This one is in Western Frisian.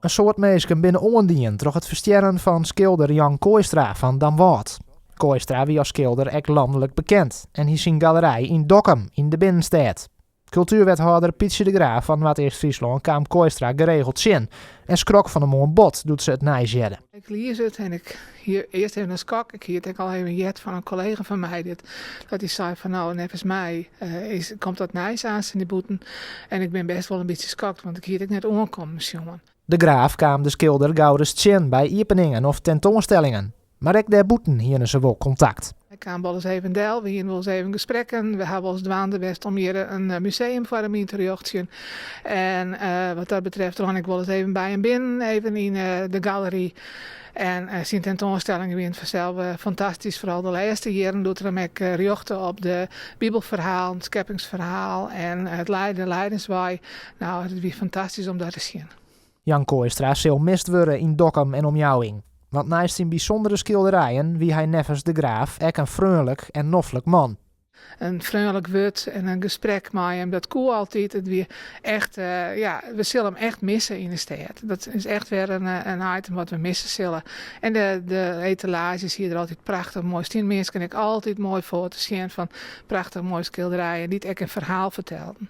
In soad minsken binne oandien troch it ferstjerren fan skilder Jan Kooistra fan Damwâld. Kooistra wie as skilder ek lanlik bekend en hie syn galery yn Dokkum yn de binnenstêd. Kultuerwethâlder Pytsje de Graaf fan Noardeast-Fryslân kaam Kooistra geregeld tsjin en skrok fan 'e moarn bot doe't se it nijs hearde. Ik lies it en ik hie earst even in skok. Ik hie it ek al even heard fan in kollega fan my dit, dat hy sei fan no, neffens my is, komt dat nijs aanst nei bûten. En ik bin bêst wol in bytsje skokt, want ik hie it ek net oankommen sjoen. De Graaf kaam de skilder gauris tsjin by iepeningen of tentoanstellingen. Mar ek dêrbûten hiene se wol kontakt. Hy kaam wolris even del, we hiene wolris even gesprekken. We ha wolris dwaande west om hjir in museum foar him yn te rjochtsjen. En wat dat betreft rûn ik wolris even by him binnen, even yn de galery. En syn tentoanstellingen wiene fansels fantastysk, foaral de lêste jierren doe't er him ek rjochte op de bibelferhalen, it skeppingsferhaal en it de lijdenswei. No, it wie fantastysk om dat te sjen. Jan Kooistra sil mist wurde yn Dokkum en omjouwing. Want neist syn bysûndere skilderijen wie hy neffens De Graaf ek in freonlik en noflik man. In freonlik wurd en in gesprek mei him, dat koe altyd. It wie echt, ja, we sille him echt misse yn de stêd. Dat is echt wer in item wat we misse sille. En de etalaazjes hie er altyd prachtich moai stien. Minsken ek altyd moai foto's sjen fan prachtich moaie skilderijen dy't ek in ferhaal fertelden.